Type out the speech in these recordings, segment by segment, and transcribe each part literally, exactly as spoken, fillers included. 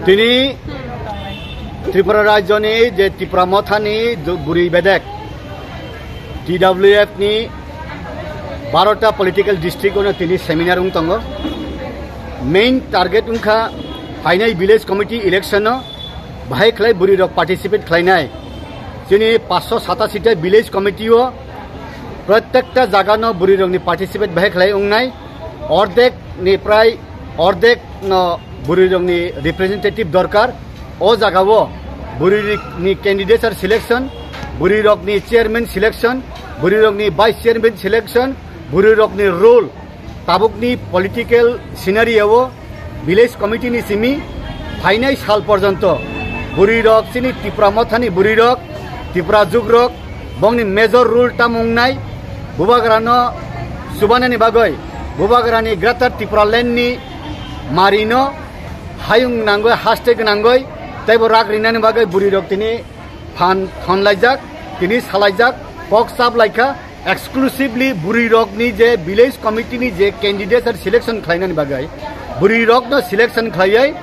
Tini Tripura rajyoni je Tipra Mothani du-, bwrwi bedek, T W F ni barota political district ono tini seminar wng tongo. Main target wngkha phainai village committee election no bahai khlai bwrwi rok participate khlainai. Chini paanch sho satasi ta village committee o protekta jaga no bwrwi rok ni participate bahai khlai wngnai. Ordek ni prai ordek no bwrwi rok ni representative dorkar. O jaga o bwrwi rok ni candidature selection, bwrwi rok ni chairman selection, bwrwi rok ni vice chairman selection, bwrwi rok ni role, tabukni political scenario o village committee ni simi phainai sal porjonto bwrwi rok chini Tipra Mothani bwrwi rok, Tipra juk rok bongni major role tamo wngnai, bubagrano chubanani bagwi, bubagrani Greater Tipraland ni marino hayung nangwi haste gwnangwi teibo rak rinani bagwi bwrwi rok tini phan thonlaijak, tini salaijak, kok chaplaikha, exclusively bwrwi rokni je village committee ni je candidate selection khlainani bagwi, bwrwi rokno selection khlaiwi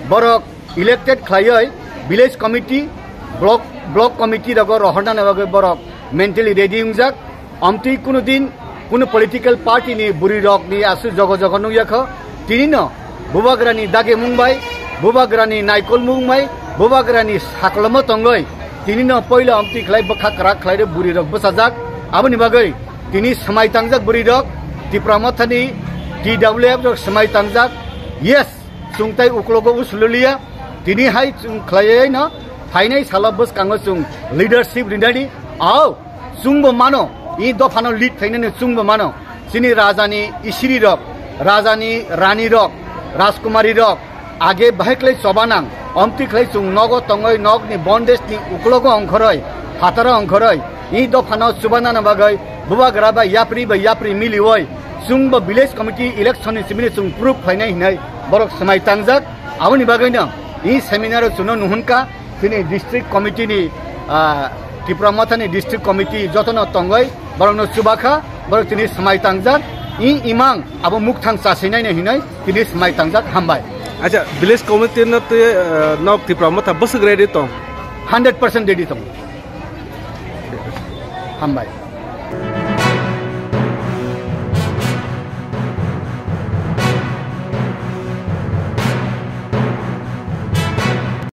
borok elected khlaiwi village committee, block, block committee rogo rohornani bagwi borok mentally ready wngjak. Amtwi kunu din kunu political party ni bwrwi rok ni asu jogo jogo nukya kho. Tini no bubagra ni dagi mung bai, bubagra ni naikol mung bai, bubagra ni saklomo tongoi. Tini no poila amtwi khlai bwkha kwrak khlai rw bwrwi rok bwsajak. Aboni bagwi tini swmai tangjak bwrwi rok, Tipra Mothani T W F rok swmai tangjak. Yes, chwng tai uklogo usululiya. Tini hai chwng khlaiwi no phainai salo bwskango chwng leadership rinani. Ao, chwngbo mano, i dophano lead khlainani chwngbo mano. Chini rajani isiri rok, rajani rani rok, rajkumari rok, age bahai khlai choba nang, omtwi khlai chwng nogo tongoi nokni bondage ni uklogo ongkhoroi, phataro ongkhoroi, i dophano chubanani bagwi bubagra bai yapri bai yapri milioi, chwngbo village committee election ni simini chwng proof khlainai hinai borok swmai tangjak. Aboni bagwino i seminar o chwngno nuhunka, chini district committee ni, ah, Tipra Mothani district committee jotono tongoi, borokno chubakha, borok tini swmai tangjak, i imang abo mukthang chasinai no hinoi tini swmai tangjak, hambai. Acha, village committee no twi, ah, nok Tipra Motha bwswk ready tong? Hundred percent ready tong. Hambai.